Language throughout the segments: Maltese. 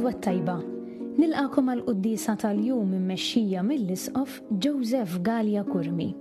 L-għodwa t-tajba. Nilqagħkom għall-quddiesa tal-jum immexxija mill-Isqof Joseph Galea Curmi.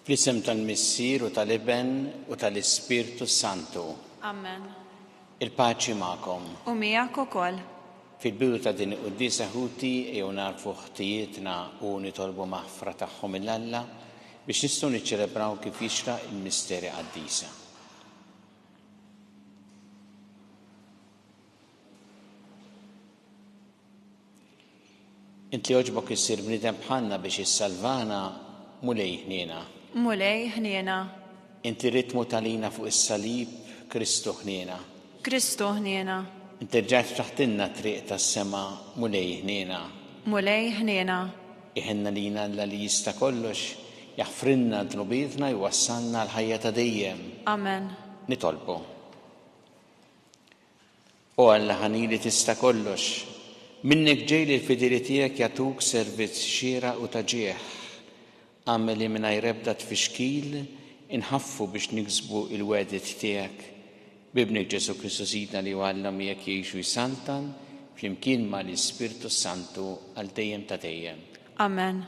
Fl-isem tal-Missier u tal-Iben u tal-Ispirtu Santu. Amen. Il-paċi magħkom. U miegħek ukoll. Fil-bidu ta' din il-quddiesa ħuti ejjew nagħrfu ħtijietna u nitolbu maħfra tagħhom 'il Alla biex nistgħu niċċelebraw kif jixraq il-misteri qaddisa. Int li għoġbok issir bniedem bħalna biex issalvana, Mulej ħniena. Mulej ħniena. Int li ridt tmut għalina fuq is-salib, Kristu ħniena. Kristu ħniena. Int li rġajt ftaħtilna t-triq tas-sema, Mulej ħniena. Mulej ħniena. Iħenn għalina Alla li jista' kollox, jaħfrilna dnubietna, jwassalna għall-ħajja ta' dejjem. Amen. Nitolbu. O Alla ħanin li tista' kollox, minnek ġej li l-fidili tiegħek jagħtuk servizz xieraq u ta' ġieħ. Agħmel li mingħajr ebda tfixkil inħaffu biex niksbu l-wegħdiet tiegħek. B'Ibnek Ġesù Kristu Sidna li hu Alla miegħek jgħix u jsaltan flimkien ma' l-Ispirtu s-Santu għal dejjem ta' dejjem. Amen.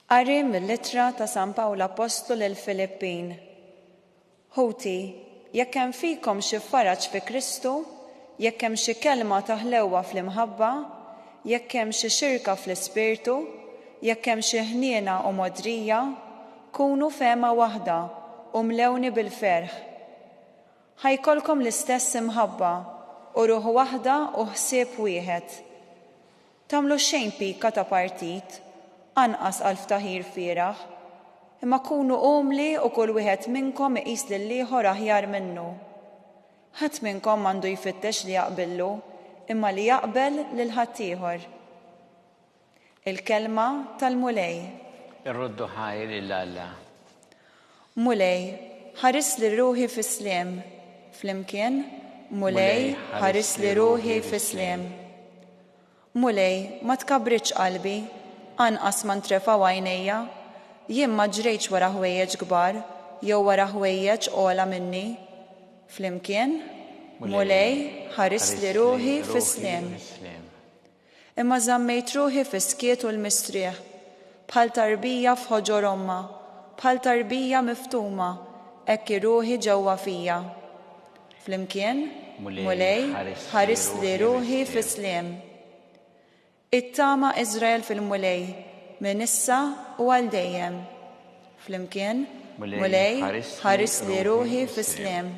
Qari mill-Ittra ta' San Pawl Appostlu lill-Filippin. Ħuti, jekk hemm fikom xi faraġ fi Kristu, jekk hemm xi kelma ta' ħlewwa fl-imħabba, jekk hemm xi xirka fl-Ispirtu, jekk hemm xi ħniena u mogħdrija, kunu fehma waħda u mlewni bil-ferħ. Ħa jkollkom l-istess imħabba, u ruħ waħda u ħsieb wieħed. Tagħmlu xejn pika ta' partit, anqas għal ftaħir fieragħ, imma kunu umli u kull wieħed minnkom iqis lill-ieħor aħjar minnu. Ħadd minnkom m'għandu jfittex li jaqbillu, imma li jaqbel lil ħaddieħor. Il-Kelma tal-Mulej. Irroddu ħajr lil Alla. Mulej, ħarisli ruħi fis-sliem. Flimkien, Mulej, ħarisli ruħi fis-sliem. Mulej, ma tkabbritx qalbi, anqas ma ntrefgħu għajnejja. Jien ma ġrejtx wara ħwejjeġ kbar, jew wara ħwejjeġ ogħla minni. Flimkien, Mulej, ħarisli ruħi fis-sliem. Imma żammejt ruħi fis-skiet u l-mistrieħ, bħal tarbija f'ħoġor ommha, bħal tarbija miftuma, hekk hi ruħi ġewwa fija. Flimkien, Mulej, ħarisli ruħi fis-sliem. Ittama Iżrael fil-Mulej, minn issa u għal dejjem. Flimkien, Mulej, ħarisli ruħi fis-sliem.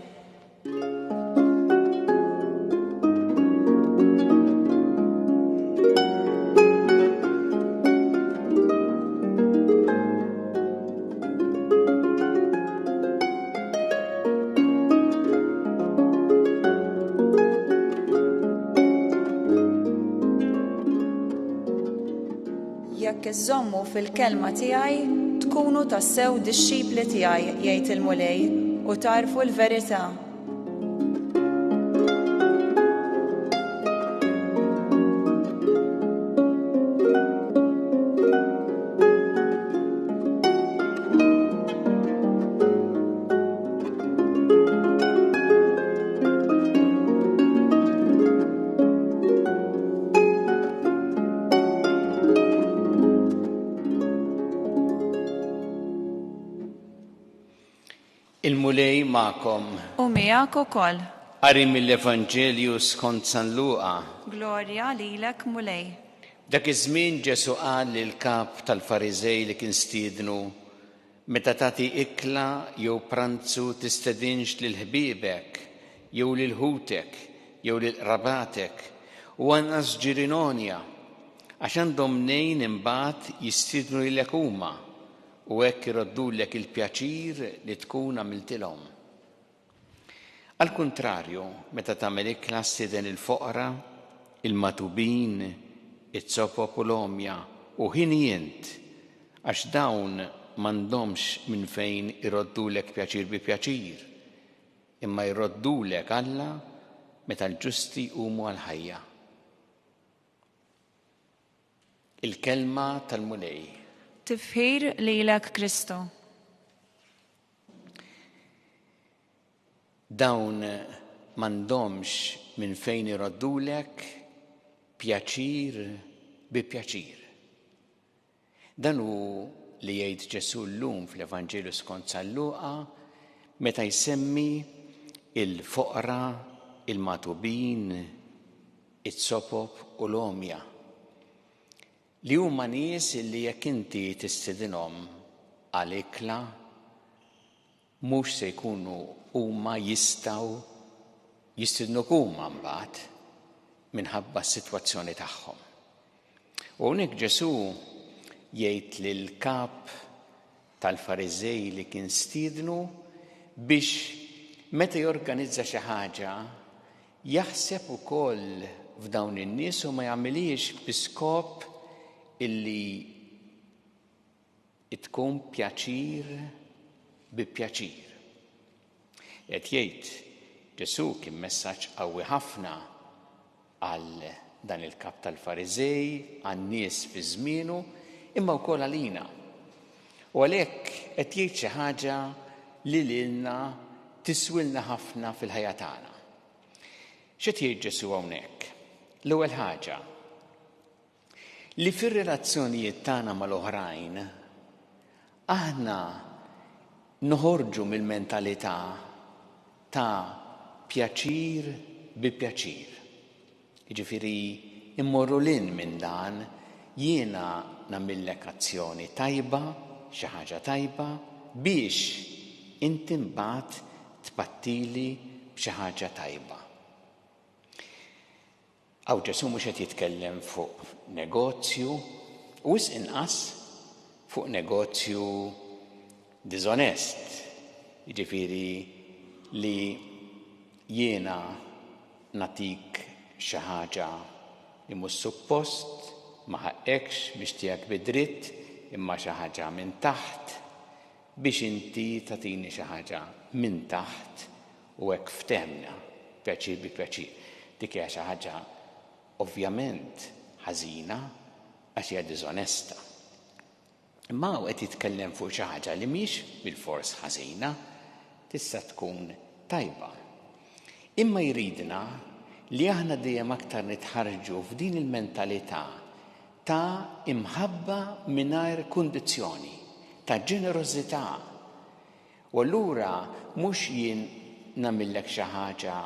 Jekk iżżommu fil-kelma tiegħi, tkunu tassew dixxipli tiegħi, jgħid il-Mulej, u tagħrfu l-verità. Il-Mulej magħkom. U miegħek ukoll. Qari mill-Evanġelju skont San Luqa. Glorja lilek Mulej. Dak iż-żmien Ġesù qal lill-kap tal-Fariżej li kien stiednu, Meta tagħti ikla jew pranzu tistedinx lil ħbiebek jew lil ħutek jew lil qrabatek u anqas ġirien għonja. Għax għandhom mnejn imbagħad jistiednu lilek huma u hekk iroddulek il-pjaċir li tkun għamiltilhom. Għall-kuntrarju, meta tagħmel ikla stieden il-foqra, il-magħtubin, iz-zopop u l-għomja, u ħini int, għax dawn m'għandhomx minn fejn iroddulek pjaċir bi pjaċir, imma jroddulek Alla meta l-ġusti jqumu għall-ħajja. Il-Kelma tal-Mulej. Tifħir lilek Kristu. Dawn m'għandhomx minn fejn iroddulek pjaċir bi pjaċir. Dan hu li jgħid Ġesù llum fl-Evanġelju skont San Luqa meta jsemmi il-foqra, il-magħtubin, iz-zopop u l-għomja. Li huma nies li jekk inti tistedinhom għal ikla mhux se jkunu huma jistgħu jistednuk huma mbagħad minħabba s-sitwazzjoni tagħhom. U hawnhekk Ġesù jgħid lill-kap tal-Fariżej li kien stiednu biex meta jorganizza xi ħaġa jaħseb ukoll f'dawn in-nies u ma jagħmilhiex bi skop illi tkun pjaċir bi pjaċir. Qed jgħid Ġesù kien messaġġ qawwi ħafna għal dan il-kap tal-Fariżej, għan-nies fi żmienu, imma wkoll għalina. U għalhekk qed jgħid xi ħaġa li lilna tiswilna ħafna fil-ħajja tagħna. X'qed jgħid Ġesù hawnhekk? L-ewwel ħaġa, li fir-relazzjonijiet tagħna mal-oħrajn aħna noħorġu mill-mentalità ta' pjaċir bi pjaċir. Jiġifieri immorru 'l hinn minn dan, jiena nagħmillek azzjoni tajba, xi ħaġa tajba, biex inti mbagħad tpattili b'xi ħaġa tajba. Hawn Ġesù mhux qed jitkellem fuq negozju, u wisq inqas fuq negozju diżonest, jiġifieri li jiena nagħtik xi ħaġa li mhux suppost, ma ħaqqekx, mhix tiegħek bi dritt, imma xi ħaġa minn taħt, biex inti tagħtini xi ħaġa minn taħt u hekk ftehmna, pjaċir bi pjaċir. Dik hija xi ħaġa ovvjament ħażina għax hija diżonesta. Imma hawn qed jitkellem fuq xi ħaġa li mhix bilfors ħażina, tista' tkun tajba. Imma jridna li aħna dejjem aktar nitħarrġu f'din il-mentalità ta' imħabba mingħajr kundizzjoni, ta' ġenerożità. U allura mhux jien nagħmillek xi ħaġa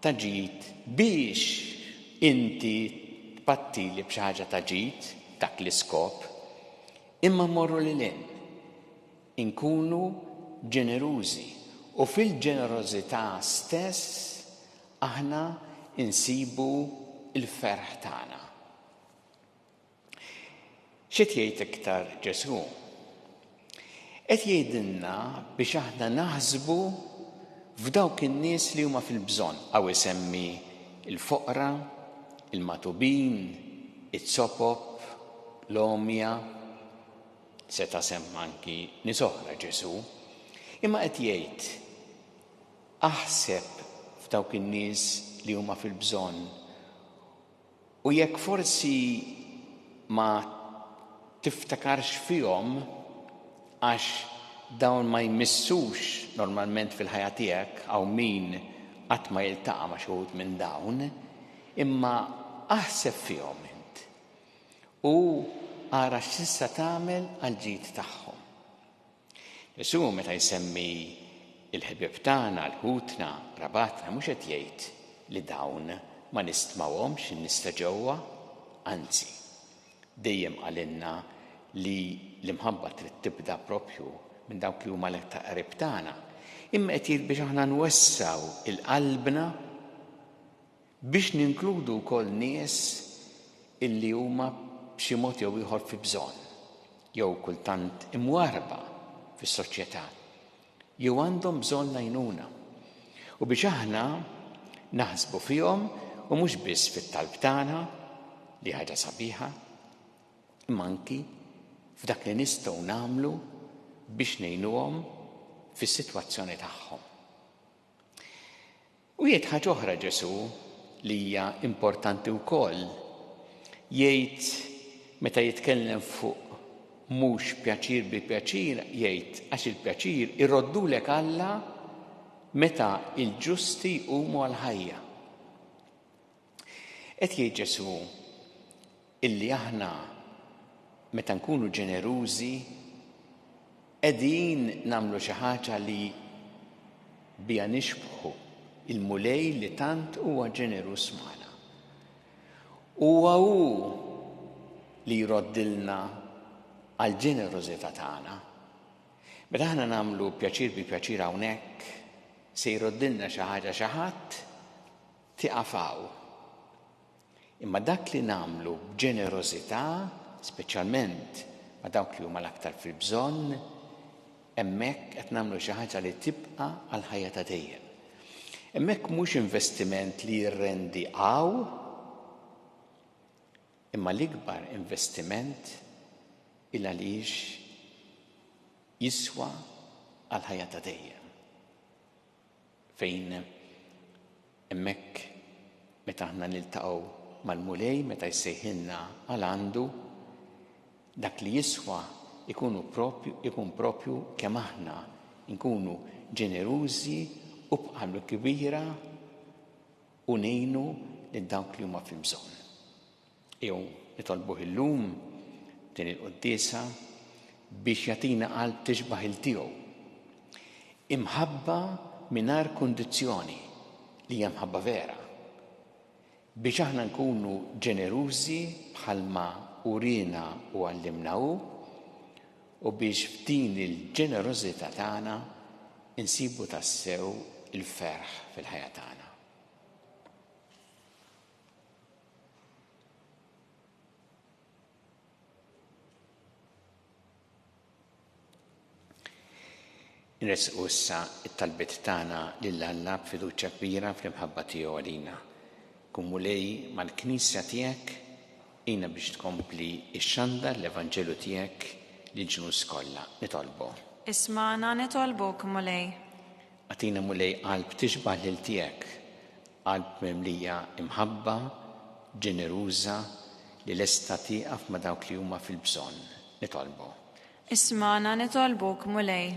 ta' ġid biex inti tpattili b'xi ħaġa ta' ġid, dak l-iskop, imma mmorru lil hinn. Inkunu ġenerużi u fil-ġenerożità stess aħna nsibu l-ferħ tagħna. X'qed jgħid iktar Ġesù? Qed jgħidilna biex aħna naħsbu f'dawk in-nies li huma fil-bżonn. Hawn isemmi l-foqra, il-magħtubin, iz-zopop, l-għomja, seta' semma anki nies oħra Ġesù. Imma qed jgħid aħseb f'dawk in-nies li huma fil-bżonn U jekk forsi ma tiftakarx fihom għax dawn ma jmissux normalment fil-ħajja tiegħek, hawn min qatt ma jiltaqa' ma' xi wħud minn dawn, imma aħseb fihom int u ara x'tista' tagħmel għall-ġid tagħhom. Ġesù meta jsemmi l-ħbieb tagħna, l-ħutna, qrabatna, mhux qed jgħid li dawn ma nistmawhomx in-nies ta' ġewwa, anzi, dejjem qalilna li l-imħabba trid tibda propju minn dawk li huma l-aktar qrib tagħna. Imma qed jgħid biex aħna nwessgħu il-qalbna biex ninkludu wkoll nies illi huma b'xi mod jew ieħor fi bżonn, jew kultant imwarrba fis-soċjetà, jew għandhom bżonn l-għajnuna. U biex aħna naħsbu fihom u mhux biss fit-talb tagħna, li ħaġa sabiħa, imma anki f'dak li nistgħu nagħmlu biex ngħinuhom fis-sitwazzjoni tagħhom. U jgħid ħaġa oħra Ġesù li hija importanti wkoll. Jgħid meta jitkellem fuq mhux pjaċir bi pjaċir, jgħid għax il-pjaċir iroddulek Alla meta il-ġusti jqumu għall-ħajja. Qed jgħid Ġesù illi aħna meta nkunu ġenerużi qegħdin nagħmlu xi ħaġa li biha nixbħu il-Mulej li tant huwa ġeneruż magħna. Huwa hu li jroddilna għall-ġenerożità tagħna. Meta aħna nagħmlu pjaċir bi pjaċir hawnhekk, se jroddilna xi ħaġa xi ħadd Tieqaf hawn. Imma dak li nagħmlu b'ġenerożità, speċjalment ma' dawk li huma l-aktar fil-bżonn, hemmhekk qed nagħmlu xi ħaġa li tibqa' għall-ħajja ta' dejjem. Hemmhekk mhux investiment li jirrendi hawn, imma l-ikbar investiment il għaliex jiswa għall-ħajja ta' dejjem. Fejn hemmhekk meta aħna niltaqgħu mal-Mulej, meta jsejħilna għal għandu, dak li jiswa ikunu propju, ikun propju kemm aħna nkunu ġenerużi u b'qalb kbira u ngħinu lil dawk li huma fil-bżonn. Jew nitolbuh illum din il-quddiesa biex jagħtina qalb tixbah il tiegħu. Imħabba mingħajr kundizzjoni li hija mħabba vera. Biex aħna nkunu ġenerużi bħalma uriena u għallimna hu u biex f'din il-ġenerożità tagħna insibu tassew il-ferħ fil-ħajja tagħna. Inressqu issa t-talbiet tagħna lil Alla b'fiduċja kbira fl-imħabba tiegħu għalina. Kun Mulej mal-Knisja tiegħek, għinna biex tkompli xxandar l-Evanġelju tiegħek lill-ġnus kollha. Nitolbu. Ismagħna nitolbuk, Mulej. Agħtina Mulej qalb tixbah lil tiegħek, qalb mimlija imħabba, ġeneruża, li lesta tieqaf ma' dawk li huma fil-bżonn. Nitolbu. Ismagħna nitolbuk, Mulej.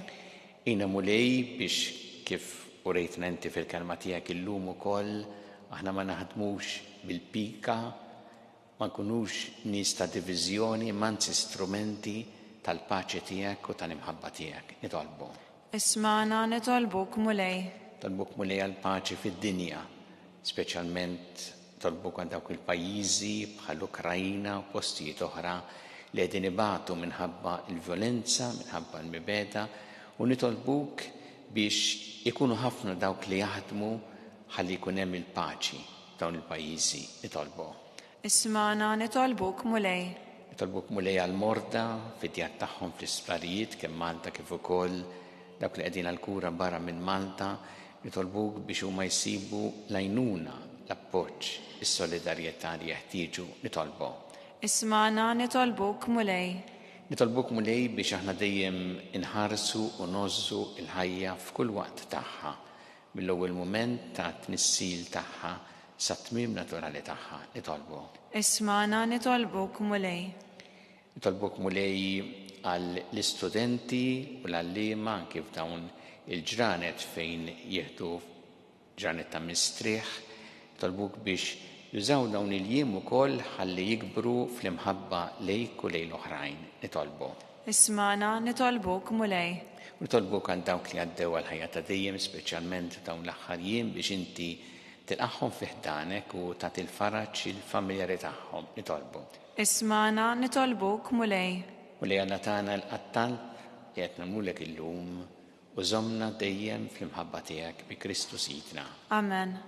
Għinna Mulej biex kif urejtna inti fil-kelma tiegħek illum ukoll aħna ma naħdmux bil-pika, Ma nkunux nies ta' diviżjoni imma anzi strumenti tal-paċi tiegħek u tal-imħabba tiegħek. Nitolbu. Ismagħna nitolbuk, Mulej. Nitolbuk, Mulej, għall-paċi fid-dinja, speċjalment nitolbuk għal dawk il-pajjiżi bħall-Ukraina u postijiet oħra li qegħdin ibatu minħabba l-vjolenza, minħabba l-mibegħda, u nitolbuk biex ikunu ħafna dawk li jaħdmu ħalli jkun hemm il-paċi f'dawn il-pajjiżi. Nitolbu. Ismagħna nitolbuk, Mulej. Nitolbuk, Mulej, għall-morda fid-djar tagħhom fl-isptarijiet kemm Malta kif ukoll dawk li qegħdin għall-kura barra minn Malta, nitolbuk biex huma jsibu l-għajnuna, l-appoġġ, is-solidarjetà li jeħtieġu. Nitolbu. Ismagħna nitolbuk, Mulej. Nitolbuk, Mulej, biex aħna dejjem inħarsu u ngħożżu l-ħajja f'kull waqt tagħha, Mill-ewwel mument ta' tnissil tagħha sat-tmiem naturali tagħha, nitolbu. Ismagħna nitolbuk, Mulej. Nitolbuk, Mulej, għal l-istudenti u l-għalliema anki f'dawn il-ġranet fejn jieħdu ġranet ta' mistrieħ, nitolbuk biex jużaw dawn il-jiem ukoll ħalli jikbru fl-imħabba lejk u lejn l-oħrajn. Nitolbu. Ismagħna, nitolbuk, Mulej. Nitolbuk għal dawk li għaddew għall-ħajja ta' dejjem, speċjalment f'dawn l-aħħar jiem, biex inti tilqagħhom fi ħdanek u tagħti l-faraġ lill-familjari tagħhom. Nitolbu. Ismagħna, nitolbuk, Mulej. Mulej Alla tagħna, ilqa' t-talb li qed nagħmlulek illum u żommna dejjem fl-imħabba tiegħek bi Kristu Sidna. Amen.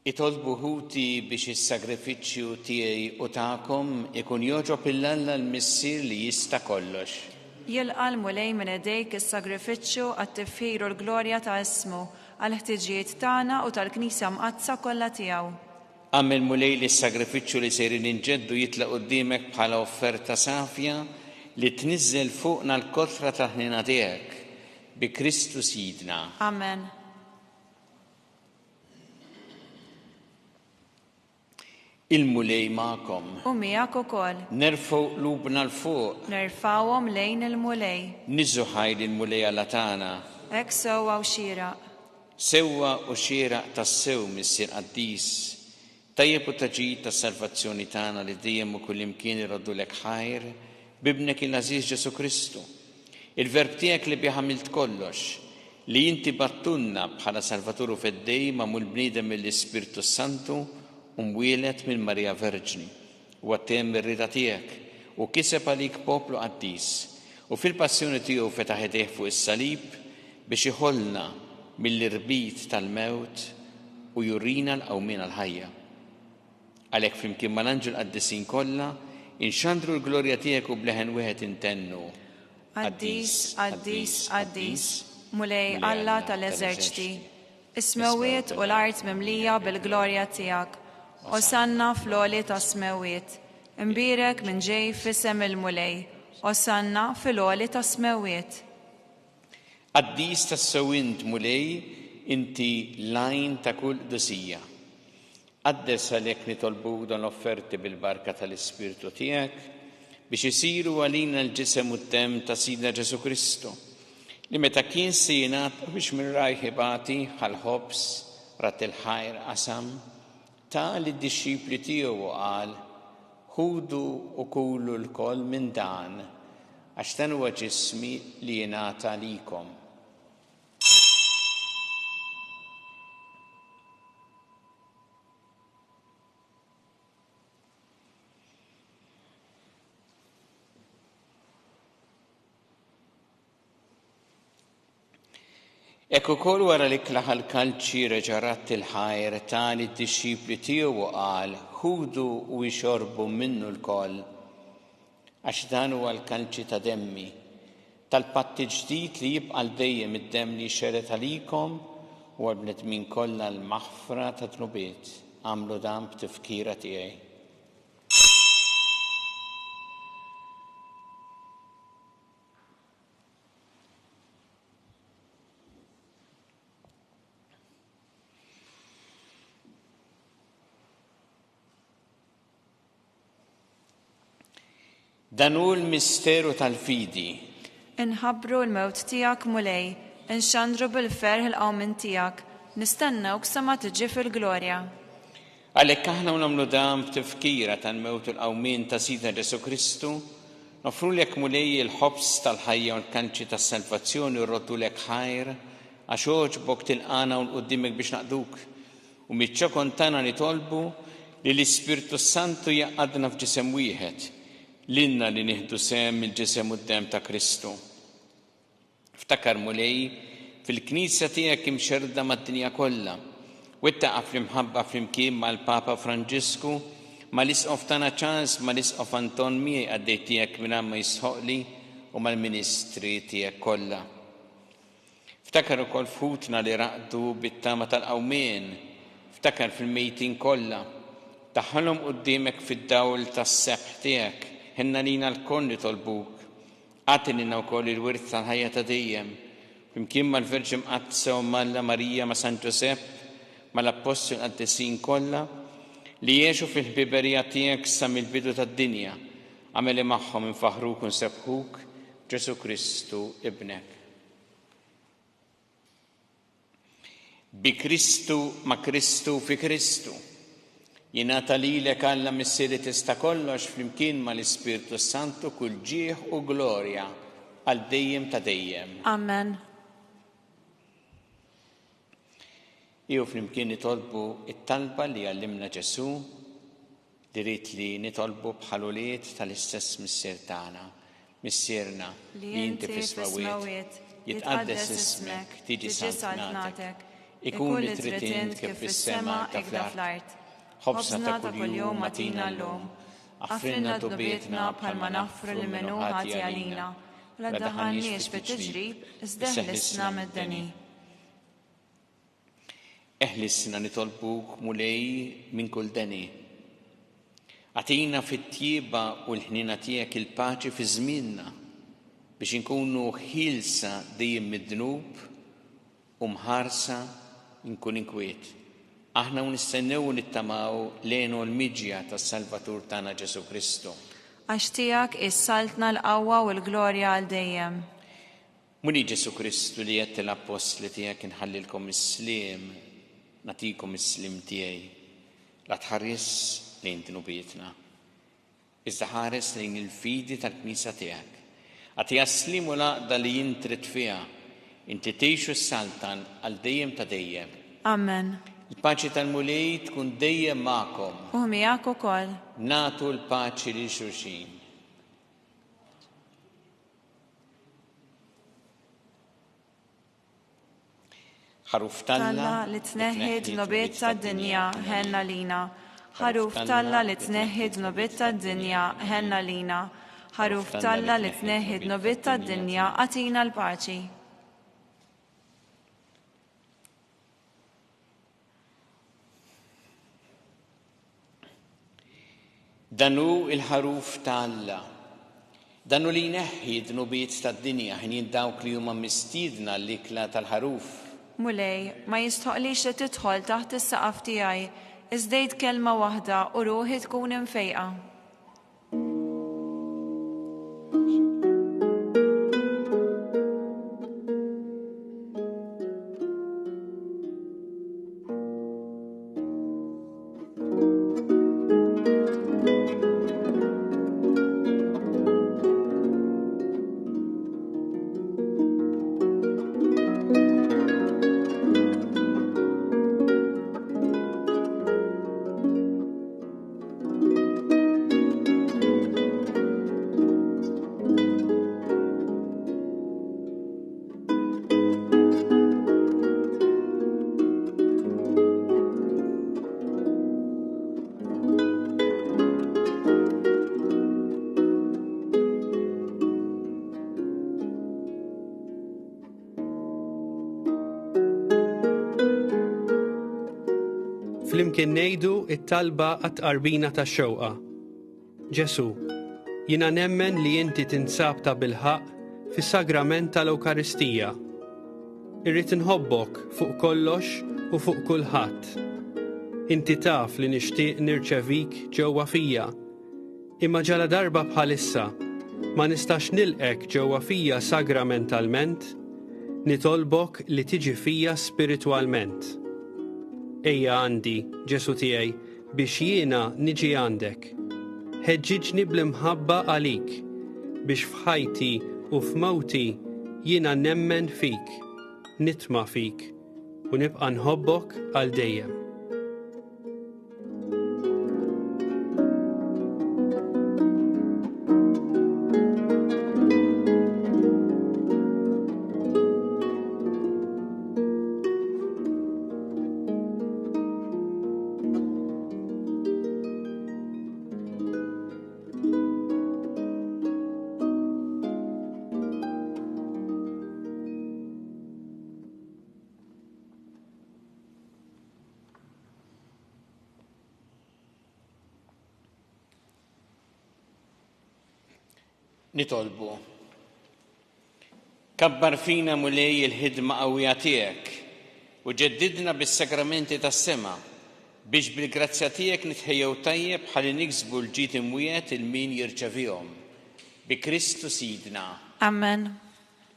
Itolbu ħuti biex is-sagrifiċċju tiegħi u tagħkom ikun jogħġob 'il Alla l-Missier li jista' kollox. Jilqa' l-Mulej minn idejk is-sagrifiċċju għat-tifħir u l-glorja ta' ismu, għall-ħtiġijiet tagħna u tal-Knisja Mqaddsa kollha tiegħu. Agħmel Mulej li s-sagrifiċċju li sejrin inġeddu jitla' quddiemek bħala offerta safja li tniżżel fuqna l-kotra tal-ħniena tiegħek, bi Kristu Sidna. Amen. Il-Mulej magħkom. U miegħek ukoll. Nerfgħu qlubna 'l fuq. Nerfgħuhom lejn il-Mulej. Niżżu ħajr lill-Mulej Alla tagħna. Hekk sewwa u xieraq. Sewwa u xieraq tassew, Missier qaddis, tajjeb u ta' ġid tas-salvazzjoni tagħna li dejjem u kullimkien irroddulek ħajr b'Ibnek il-għażiż Ġesù Kristu, Il-Verb tiegħek li bih għamilt kollox, li inti bgħattulna bħala Salvatur u Feddej magħmul bniedem mill-Ispirtu s-Santu u mwieled minn Marija Verġni. Huwa temm ir-rieda tiegħek u kiseb għalik poplu qaddis, u fil-passjoni tiegħu fetaħ idejh fuq is-salib biex iħollna mill-irbit tal-mewt u jurina l-qawmien għall-ħajja. Għalhekk flimkien mal-anġli l-qaddisin kollha, inxandru l-glorja tiegħek u b'leħen wieħed intennu, Qaddis, qaddis, qaddis, Mulej Alla tal-eżerċti, is-smewwiet u l-art mimlija bil-glorja tiegħek. Osanna fl-għoli tas-smewwiet. Imbierek min ġej f'isem il-Mulej. Osanna fil-għoli tas-smewwiet. Qaddis tassew int, Mulej, inti l-għajn ta' kull qdusija. Qaddes għalhekk nitolbuk dawn l-offerti bil-barka tal-Ispirtu tiegħek, biex isiru għalina l-ġisem u d-demm ta' Sidna Ġesù Kristu, li meta kien se jingħata biex minn rajh ibati, ħa l-ħobż, radd il-ħajr, qasam, ta lid-dixxipli tiegħu u qal, Ħudu u kulu lkoll minn dan, għax dan huwa ġismi li jingħata għalikom. Hekk ukoll wara li klaħa l-kalċi reġa' radd il-ħajr ta lid-dixxipli tiegħu u qal, Ħudu u ixorbu minnu lkoll, għax dan huwa l-kalċi ta' demmi, tal-patt il-ġdid li jibqa' għal dejjem id-demm li jxerred għalikom u għall-bnedmin kollha l-maħfra tad-dnubiet. Agħmlu dan b'tifkira tiegħi. Dan hu l-misteru tal-fidi. Inħabbru l-mewt tiegħek, Mulej, inxandru bil-ferħ il-qawmien tiegħek, nistennewk sa ma tiġi fil-glorja. Għalhekk aħna u nagħmlu dan b'tifkira tal-mewt u l-qawmien ta' Sidna Ġesù Kristu, noffrulek Mulej il-ħobż tal-ħajja u l-kanċi tas-salvazzjoni u rroddulek ħajr għax għoġbok tilqagħna hawn quddiemek biex naqduk. U miċ-ċokon tagħna nitolbu li l-Ispirtu s-Santu jgħaqqadna f'ġisem wieħed, lilna li nieħdu sehem mill-ġisem u d-demm ta' Kristu. Ftakar, Mulej, fil-Knisja tiegħek imxerrda mad-dinja kollha, wettaqha fl-imħabba flimkien mal-Papa Franġisku, mal-Isqof tagħna Charles, mal-Isqof Anton miegħi qaddej tiegħek mingħajr ma jistħoqqli u mal-ministri tiegħek kollha. Ftakar ukoll f'ħutna li raqdu bit-tama tal-qawmien, ftakar fil-mejtin kollha. Daħħalhom quddiemek fid-dawl tas-sebħ tiegħek, ħenn għalina lkoll nitolbuk. Agħti lilna wkoll il-wirt tal-ħajja ta' dejjem, flimkien mal-Verġni Mqaddsa Omm Alla Marija ma' San Ġużepp, mal-Appostli u l-qaddisin kollha, li għexu fil-ħbiberija tiegħek sa mill-bidu tad-dinja. Agħmel li magħhom infaħħruk u nsebbħuk b'Ġesù Kristu Ibnek. Bi Kristu, ma' Kristu, fi Kristu. Jingħata lilek Alla Missier li tista' kollox flimkien mal-Ispirtu s-Santu kull ġieħ u glorja għal dejjem ta' dejjem. Amen. Ejjew flimkien nitolbu t-talba li għallimna Ġesù li ried li nitolbu bħal ulied tal-istess Missier tagħna. Missierna li inti fis-smewwiet, jitqaddes ismek, tiġi saltnatek, Ikun li trid int kif fis-sema hekk fl-art. Ħobżna ta' kuljum agħtina llum. Aħfrilna dnubietna bħalma naħfru lil min hu ħati għalina. U la ddaħħalniex fit-tiġrib, iżda eħlisna mid-deni. Eħlisna nitolbuk, Mulej, minn kull deni. Agħtina fit-tjieba u l-ħniena tiegħek il-paċi fi żmienna, biex inkunu ħielsa dejjem mid-dnub u mħarsa minn kull inkwiet, aħna u nistennew u nittamaw l-hena u l-miġja tas-Salvatur tagħna Ġesù Kristu. Għax tiegħek hi s-saltna, l-qawwa u l-glorja għal dejjem. Mulej Ġesù Kristu li għedt lill-appostli tiegħek inħallilkom is-sliem, nagħtikom is-sliem tiegħi, la tħarisx lejn dnubietna, iżda ħares lejn il-fidi tal-Knisja tiegħek. Agħtiha s-sliem u l-għaqda li int trid fiha, int li tgħix u ssaltan għal dejjem ta' dejjem. Amen. Il-paċi tal-Mulej tkun dejjem magħkom. U miegħek ukoll. Nagħtu l-paċi lil xulxin. Ħaruf t'Alla li tneħħi d-dnubiet tad-dinja, ħenn għalina. Ħaruf t'Alla li tneħħi d-dnubiet tad-dinja, ħenn għalina. Ħaruf t'Alla li tneħħi d-dnubiet tad-dinja, agħtina l-paċi. Dan hu l-Ħaruf ta' Alla. Dan hu li jneħħi d-dnubiet tad-dinja, ħenjin dawk li huma mistiedna għall-ikla tal-Ħaruf. Mulej, ma jistħoqqlix li tidħol taħt is-saqaf tiegħi, iżda għid kelma waħda u ruħi tkun imfejqa. Flimkien ngħidu it-talba għat-tqarbina tax-xewqa. Ġesù, jiena nemmen li inti tinsab tabilħaqq fis-sagrament tal-Ewkaristija. Irrid inħobbok fuq kollox u fuq kulħadd. Inti taf li nixtieq nirċevik ġewwa fija, imma ġaladarba bħalissa ma nistax nilqgħek ġewwa fija sagramentalment, nitolbok li tiġi fija spiritwalment. Ejja għandi, Ġesù tiegħi, Biex jiena niġi għandek. Ħeġġiġni bl-imħabba għalik, biex f'ħajti u f'mewti jiena nemmen fik, nitma' fik, u nibqa' nħobbok għal dejjem. Nitolbu. Kabbar fina Mulej il-ħidma qawwija tiegħek u ġeddidna bis-sagramenti tas-sema biex bil-grazzja tiegħek nitħejjew tajjeb ħalli niksbu l-ġid imwiegħed 'il min jirċevihom. Bi Kristu Sidna. Amen.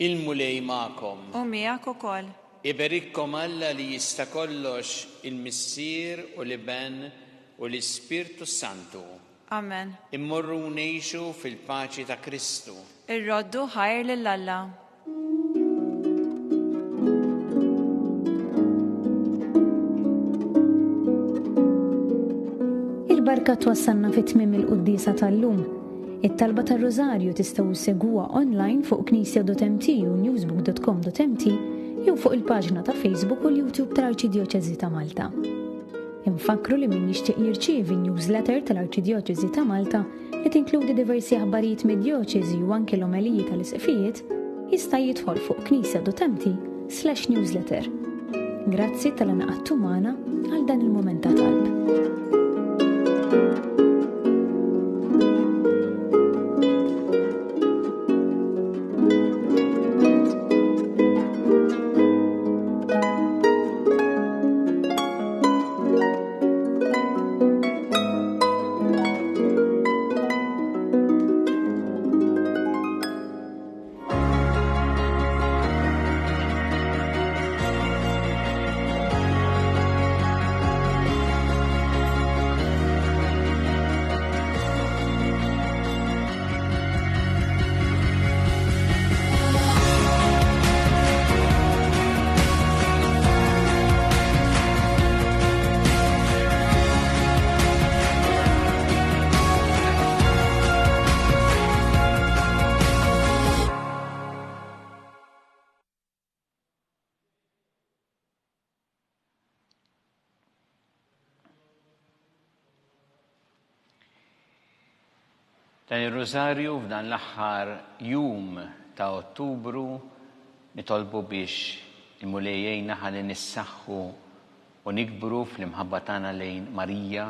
Il-Mulej magħkom. U miegħek ukoll. Iberikkom Alla li jista' kollox, il-Missier u l-Iben u l-Ispirtu s-Santu. Amen. Immorru u ngħixu fil-paċi ta' Kristu. Irroddu ħajr lil Alla. Il-barka twassalna fi tmiem il-quddiesa tal-lum. It-talba tar-Rużarju tistgħu ssegwuha online fuq knisja.mt u newsbook.com.mt. jew fuq il-paġna ta' Facebook u l-YouTube tal-Arċidjoċesi ta' Malta. Infakkru li min jixtieq jirċievi newsletter tal-Arċidjoċesi ta' Malta li tinkludi diversi aħbarijiet mid-djoċesi u anki l-omeliji tal-isqfijiet, jista' jidħol fuq knisja.mt slash newsletter. Grazzi talli ngħaqadtu magħna għal dan il-mument ta' talb. Dan ir-Rużarju f'dan l-aħħar jum ta' Ottubru nitolbu biex il-Mulej jgħinna ħalli nissaħħu u nikbru fl-imħabba tagħna lejn Marija,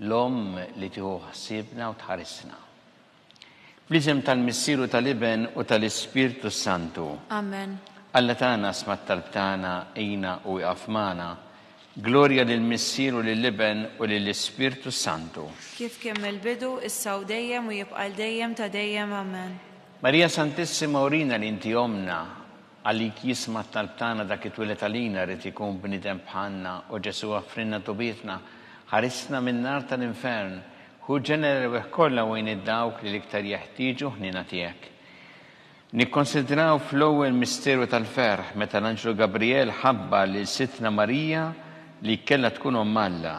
l-Omm li tieħu ħsiebna u tħarisna. Fl-isem tal-Missier u tal-Iben u tal-Ispirtu s-Santu. Amen. Alla tagħna sma' t-talb tagħna, għinna u ieqaf magħna. Glorja lill-Missier u lill-Iben u lill-Ispirtu s-Santu. Kif kien mill-bidu, issa u dejjem u jibqa' għal dejjem ta' dejjem. Amen. Marija Santissima urina li inti ommna, għalik jisma' t-talb tagħna dak li twieled għalina ried ikun bniedem bħalna, o Ġesù aħfrilna tubietna, ħarisna min-nar tal-infern, Ħu ġenna l-erwieħ kollha u għin id-dawk li l-iktar jeħtieġu ħniena tiegħek. Nikkonsidraw fl-ewwel misteru tal-ferħ meta l-anġlu Gabrijel ħabbar lil Sidtna Marija li kellha tkun omm Alla.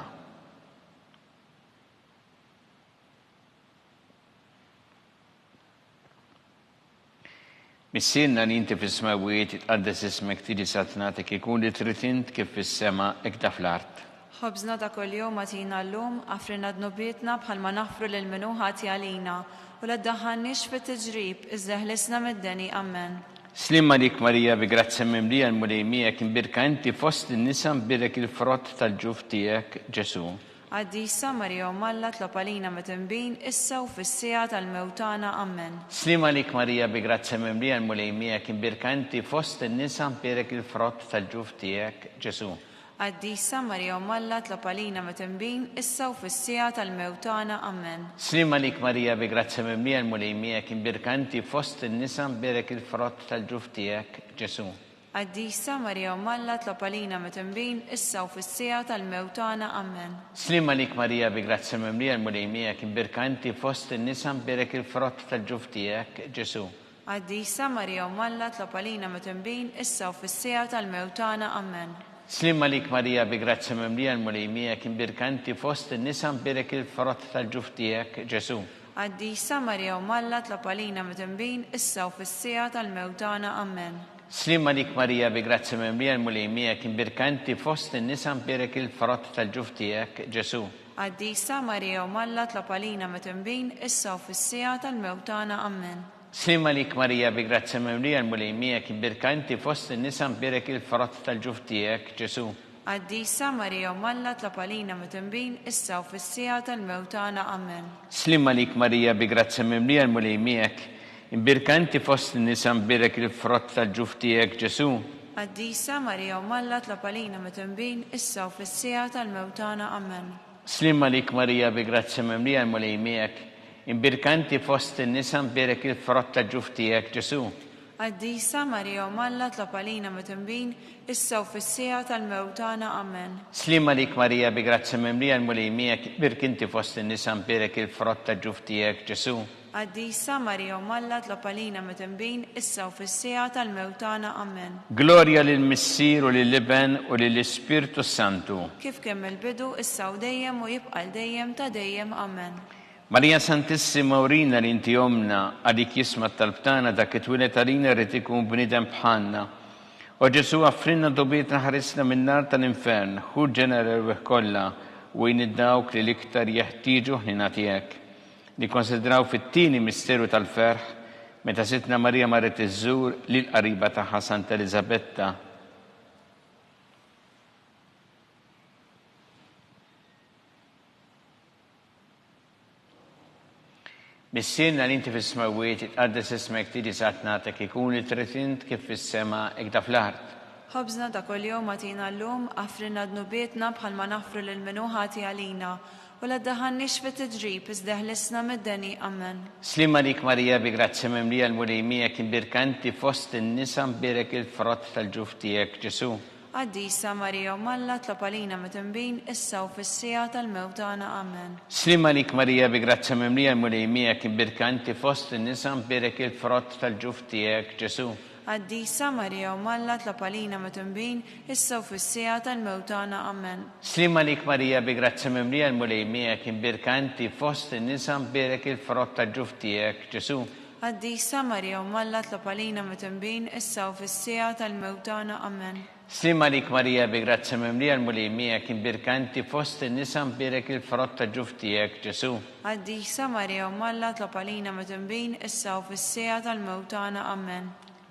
Missierna li inti fis-smewwiet, jitqaddes ismek, tiġi saltnatek, ikun li trid int kif fis-sema hekk da fl-art. Ħobżna ta' kuljum agħtina llum, aħfrilna dnubietna bħalma naħfru lil min hu ħati għalina, u la ddaħħalniex fit-tiġrib, iżda eħlisna mid-deni. Ammen. Sliem għalik Marija bi grazzja mimlija l-Mulej miegħek imbierka inti fost in-nisa mbierek il-frott tal-ġuf tiegħek Ġesù. Qaddisa Marija Omm Alla tlob għalina midinbin issa u fis-siegħa tal-mewt tagħna. Ammen. Sliem għalik Marija bi grazzja mimlija l-Mulej miegħek imbierka inti fost in-nisa mbierek il-frott tal-ġuf tiegħek Ġesù. Qaddisa Marija Omm Alla tlob għalina midinbin issa u fis-siegħa tal-mewt tagħna. Ammen. Sliem għalik Marija bi grazzja mimlija l-Mulej miegħek imbierka inti fost in-nisa mbierek il-frott tal-ġuf tiegħek Ġesù. Qaddisa Marija Omm Alla tlob għalina midinbin issa u fis-siegħa tal-mewt tagħna. Ammen. Sliem għalik Marija bi grazzja mimlija l-Mulej miegħek imbierka inti fost in-nisa mbierek il-frott tal-ġuf tiegħek Ġesù. Qaddisa Marija Omm Alla tlob għalina midinbin issa u fis-siegħa tal-mewt tagħna. Ammen. Sliem għalik Marija bi grazzja mimlija l-Mulej miegħek imbierka inti fost in-nisa mbierek il-frott tal-ġuf tiegħek Ġesù. Qaddisa Marija Omm Alla tlob għalina midinbin issa u fis-siegħa tal-mewt tagħna. Ammen. Sliem għalik Marija bi grazzja mimlija l-Mulej miegħek imbierka inti fost in-nisa mbierek il-frott tal-ġuf tiegħek Ġesù. Qaddisa Marija Omm Alla tlob għalina midinbin issa u fis-siegħa tal-mewt tagħna. Ammen. Sliem għalik Marija bi grazzja mimlija l-Mulej miegħek imbierka inti fost in-nisa mbierek il-frott tal-ġuf tiegħek Ġesù. Qaddisa Marija Omm Alla tlob għalina midinbin issa u fis-siegħa tal-mewt tagħna. Ammen. Sliem għalik Marija bi grazzja mimlija l-Mulej miegħek, imbierka inti fost in-nisa mbierek il-frott tal-ġuf tiegħek Ġesù. Qaddisa Marija Omm Alla tlob għalina midinbin issa u fis-siegħa tal-mewt tagħna. Ammen. Sliem għalik Marija bi grazzja mimlija l-Mulej miegħek, imbierka inti fost in-nisa mbierek il-frott tal-ġuf tiegħek Ġesù. Qaddisa Marija Omm Alla tlob għalina midinbin, issa u fis-siegħa tal-mewt tagħna. Ammen. Sliem għalik Marija bi grazzja mimlija l-Mulej miegħek, imbierk inti fost in-nisa mbierek il-frott ta' ġuf tiegħek Ġesù. Qaddisa Marija Omm Alla tlob għalina midinbin, issa u fis-siegħa tal-mewt tagħna. Ammen. Glorja lill-Missier u lill-Iben u lill-Ispirtu s-Santu. Kif kien mill-bidu, issa u dejjem u jibqa' għal dejjem ta' dejjem. Ammen. Marija Santissima urina li inti ommna, għalik jisma' t-talb tagħna dak li twieled għalina ried ikun bniedem bħalna. O Ġesù, aħfrilna dnubietna ħarisna min-nar tal-infern, ħu l-ġenna l-erwieħ kollha u għin lil dawk li l-iktar jeħtieġu l-ħniena tiegħek. Nikkonsidraw fit-tieni misteru tal-ferħ meta Sidtna Marija marret iżżur lill-qariba tagħha Santa Eliżabetta. Missierna li inti fis-smewwiet, jitqaddes ismek, tiġi saltnatek, ikun li trid int kif fis-sema hekk fl-art. Ħobżna ta' kuljum agħtina llum, aħfrilna dnubietna bħalma naħfru lil min hu ħati għalina, u la ddaħħalniex fit-tiġrib, iżda eħlisna mid-deni. Amen. Sliem għalik Marija bi grazzja mimlija l-Mulej miegħek imbierka inti fost in-nisa mbierek il-frott tal-ġuf tiegħek Ġesù. Qaddisa Marija Omm Alla tlob għalina midinbin issa u fis-siegħa tal-mewt tagħna. Amen. Sliem għalik Marija bi grazzja mimlija l-Mulej miegħek imbierka inti fost in-nisa mbierek il-frott tal-ġuf tiegħek Ġesù. Qaddisa Marija Omm Alla tlob għalina midinbin issa u fis-siegħa tal-mewt tagħna. Amen. Sliem għalik Marija bi grazzja mimlija l-Mulej miegħek imbierka inti fost in-nisa mbierek il-frott tal-ġuf tiegħek Ġesù. Qaddisa Marija Omm Alla tlob għalina midinbin issa u fis-siegħa tal-mewt tagħna. Amen. Sliem għalik Marija bi grazzja mimlija l-Mulej miegħek imbierka inti fost in-nisa mbierek il-frott ta' ġuf tiegħek Ġesù. Qaddisa Marija Omm Alla tlob għalina midinbin issa u fis-siegħa tal-mewt tagħna. Amen.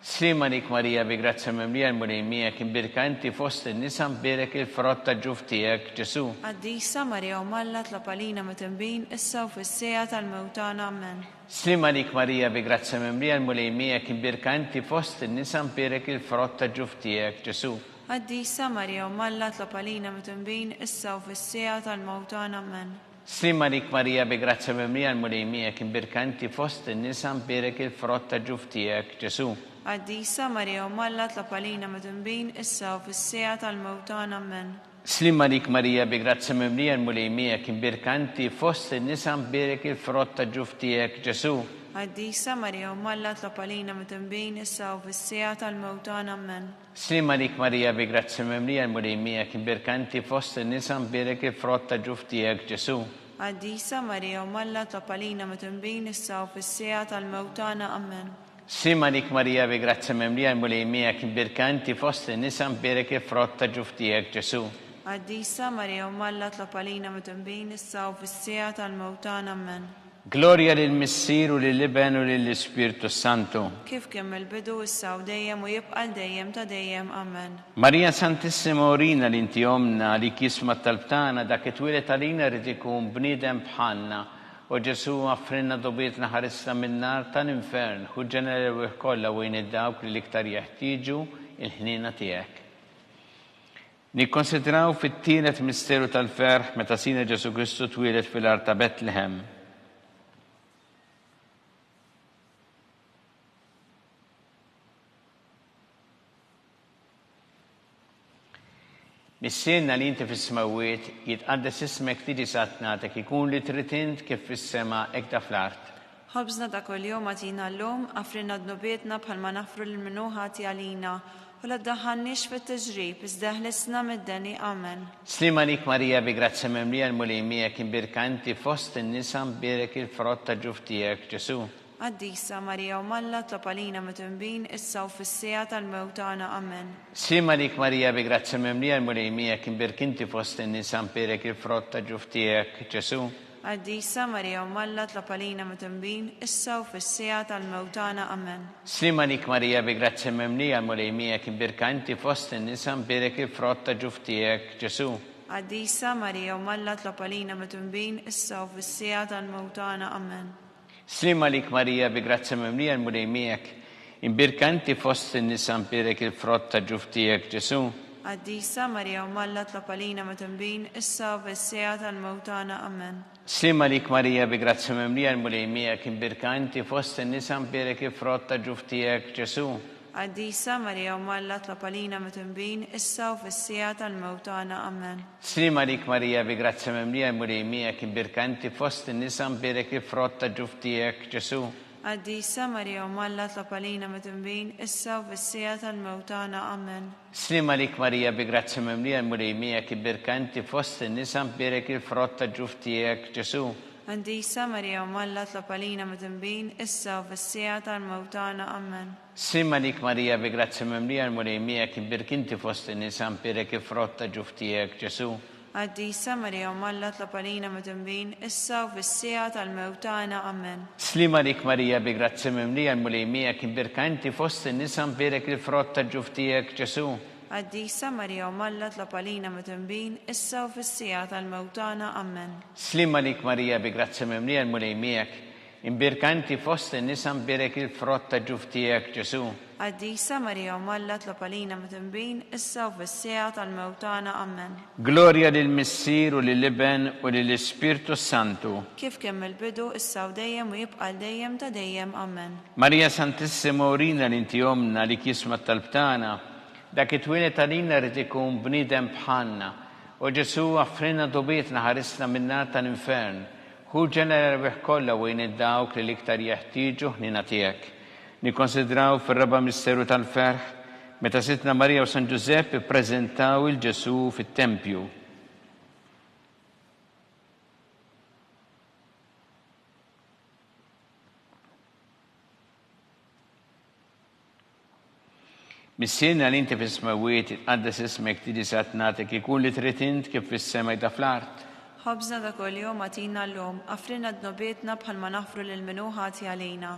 Sliem għalik Marija bi grazzja mimlija l-Mulej miegħek imbierka inti fost in-nisa mbierek il-frott ta' ġuf tiegħek Ġesù. Qaddisa Marija Omm Alla tlob għalina midinbin issa u fis-siegħa tal-mewt tagħna. Amen. Sliem għalik Marija bi grazzja mimlija l-Mulej miegħek imbierka inti fost in-nisa mbierek il-frott ta' ġuf tiegħek Ġesù. Qaddisa Marija Omm Alla tlob għalina midinbin issa u fis-siegħa tal-mewt tagħna Amen. Sliem għalik Marija bi grazzja mimlija l-Mulej miegħek imbierka inti fost in-nisa mbierek il-frott ta' ġuf tiegħek Ġesù. Qaddisa Marija Omm Alla tlob għalina midinbin issa u fis-siegħa tal-mewt tagħna Amen. Sliem għalik Marija bi grazzja mimlija l-Mulej miegħek imbierka inti fost in-nisa mbierek il-frott ta' ġuf tiegħek Ġesù. Qaddisa Marija Omm Alla tlob għalina midinbin issa u fis-siegħa tal-mewt tagħna Ammen. Sliem għalik Marija bi grazzja mimlija l-Mulej miegħek imbierka inti fost in-nisa mbierek il-frott ta' ġuf tiegħek Ġesù. Qaddisa Marija Omm Alla tlob għalina midinbin issa u fis-siegħa tal-mewt tagħna Ammen. Sliem għalik Marija bi grazzja mimlija l-Mulej miegħek imbierka inti fost in-nisa mbierek il-frott ta' ġuf tiegħek Ġesù. Qaddisa Marija Omm Alla tlob għalina midinbin issa u fis-siegħa tal-mewt tagħna Ammen. Glorja lill-Missier u lill-Iben u lill-Ispirtu s-Santu. Kif kien mill-bidu, issa u dejjem u jibqa' għal dejjem ta' dejjem. Ammen. Marija Santissima urina li inti Ommna, għalik jisma' t-talb tagħna, dak it-twieled għalina ried ikun bniedem bħalna O Ġesù, aħfrilna dnubietna ħarisna min-nar ta' l-infern, ħu ġenna l-erwieħ kollha u għin 'il dawk li l-iktar jeħtieġu l-ħniena tiegħek. Nikkonsidraw fit-tielet misteru tal-ferħ meta Sidna Ġesù Kristu twieled fil-għar ta' Betlehem. Missierna li inti fis-smewwiet, jitqaddes ismek tiġi saltnatek, ikun li trid int kif fis-sema hekk da fl-art. Ħobżna ta' kuljum agħtina llum, aħfrilna dnubietna bħalma naħfru lil min hu ħati għalina, u la ddaħħalniex fit-tiġrib, iżda eħlisna mid-deni. Amen. Sliem għalik Marija bi grazzja mimlija l-Mulej miegħek imbierka inti fost in-nisa mbierek il-frott ta' ġuf tiegħek Ġesù. Qaddisa Marija Omm Alla tlob għalina midinbin issa u fis-siegħa tal-mewt tagħna. Amen. Sliem għalik Marija bi grazzja mimlija l-Mulej miegħek imbierk inti fost in-nisa mbierek il-frott ta' ġuf tiegħek Ġesù. Qaddisa Marija Omm Alla tlob għalina midinbin issa u fis-siegħa tal-mewt tagħna. Amen. Sliem għalik Marija bi grazzja mimlija l-Mulej miegħek imbierka inti fost in-nisa mbierek il-frott ta' ġuf tiegħek Ġesù. Qaddisa Marija Omm Alla tlob għalina midinbin issa u fis-siegħa tal-mewt tagħna. Amen. Sliem għalik Marija bi grazzja mimlija l-Mulej miegħek. Imbierka inti fost in-nisa mbierek il-frott ta' ġuf tiegħek Ġesù. Qaddisa Marija Omm Alla tlob għalina midinbin issa u fis-siegħa tal-mewt tagħna. Amen. Sliem għalik Marija bi grazzja mimlija l-Mulej miegħek imbierka inti fost in-nisa mbierek il-frott ta' ġuf tiegħek Ġesù. Qaddisa Marija Omm Alla tlob għalina midinbin issa u fis-siegħa tal-mewt tagħna. Amen. Sliem għalik Marija bi grazzja mimlija l-Mulej miegħek imbierka inti fost in-nisa mbierek il-frott ta' ġuf tiegħek Ġesù. Qaddisa Marija Omm Alla tlob għalina midinbin issa u fis-siegħa tal-mewt tagħna. Amen. Sliem għalik Marija bi grazzja mimlija l-Mulej miegħek imbierka inti fost in-nisa mbierek il-frott ta' ġuf tiegħek Ġesù. Qaddisa Marija Omm Alla tlob għalina midinbin, issa u fis-siegħa tal-mewt tagħna. Ammen. Sliem għalik Marija bi grazzja mimlija l-Mulej miegħek imbierk inti fost in-nisa mbierek il-frott ta' ġuf tiegħek Ġesù. Qaddisa Marija Omm Alla tlob għalina midinbin, issa u fis-siegħa tal-mewt tagħna. Ammen. Sliem għalik Marija bi grazzja mimlija l-Mulej miegħek imbierka inti fost in-nisa mbierek il-frott ta' ġuf tiegħek Ġesù. Qaddisa Marija Omm Alla tlob għalina midinbin, issa u fis-siegħa tal-mewt tagħna. Ammen. Sliem għalik Marija bi grazzja mimlija l-Mulej miegħek, imbierka inti fost in-nisa mbierek il-frott ta' ġuf tiegħek Ġesù. Qaddisa Marija Omm Alla tlob għalina midinbin, issa u fis-siegħa tal-mewt tagħna. Ammen. Glorja lill-Missier u lill-Iben u lill-Ispirtu s-Santu. Kif kien mill-bidu, issa u dejjem u jibqa' għal dejjem ta' dejjem. Ammen. Marija Santissima urina li inti Ommna li jisma' t-talb tagħna. Dak it-twieled għalina ried ikun bniedem bħalna. O Ġesù, aħfrilna dnubietna, ħarisna min-nar tal-infern. Ħu l-ġenna l-erwieħ kollha u għin 'il dawk li l-iktar jeħtieġu ħniena tiegħek. Nikkonsidraw fir-raba' misteru tal-ferħ, meta Sidtna Marija u San Ġużepp ippreżentaw 'il Ġesù fit-tempju. Missierna li inti fis-smewwiet, jitqaddes ismek, tiġi saltnatek, ikun li trid int kif fis-sema jda fl-art. Ħobżna ta' kuljum agħtina llum, aghfrilna dnubietna bħalma naħfru lil min hu ħati għalina,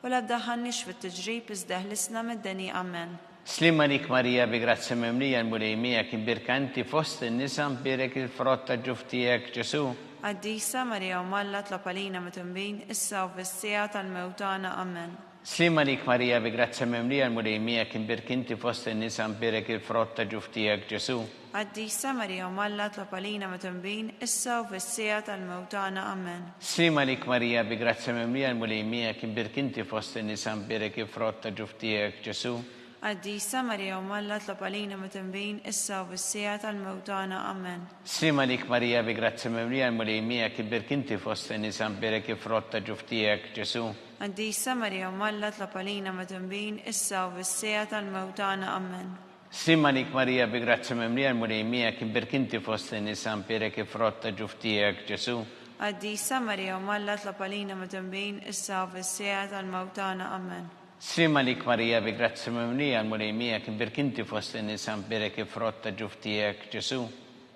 u la ddaħħalniex fit-tiġrib iżda eħlisna mid-deni. Amen. Sliem għalik Marija bi grazzja mimlija l-Mulej miegħek imbierka inti fost in-nisa mbierek il-frott ta' ġuf tiegħek Ġesù. Qaddisa Marija Omm Alla tlob għalina midinbin, issa u fis-siegħa tal-mewt tagħna. Amen. Sliem għalik Marija bi grazzja mimlija l-Mulej miegħek imbierk inti fost in-nisa mbierek il-frott ta' ġuf tiegħek Ġesù. Qaddisa Marija Omm Alla tlob għalina midinbin, issa u fis-siegħa tal-mewt tagħna. Amen. Sliem għalik Marija bi grazzja mimlija l-Mulej miegħek imbierk inti fost in-nisa mbierek il-frott ta' ġuf tiegħek Ġesù. Qaddisa Marija Omm Alla tlob għalina midinbin, issa u fis-siegħa tal-mewt tagħna. Amen. Sliem għalik Marija bi grazzja mimlija l-Mulej miegħek imbierk inti fost in-nisa mbierek il-frott ta' ġuf tiegħek Ġesù. Qaddisa Marija Omm Alla tlob għalina midinbin, issa u fis-siegħa tal-mewt tagħna. Ammen. Sliem għalik Marija bi grazzja mimlija l-Mulej miegħek imbierk inti fost in-nisa mbierek il-frott ta' ġuf tiegħek Ġesù. Qaddisa Marija Omm Alla tlob għalina midinbin, issa u fis-siegħa tal-mewt tagħna. Ammen. Sliem għalik Marija bi grazzja mimlija l-Mulej miegħek imbierk inti fost in-nisa mbierek il-frott ta' ġuf tiegħek Ġesù.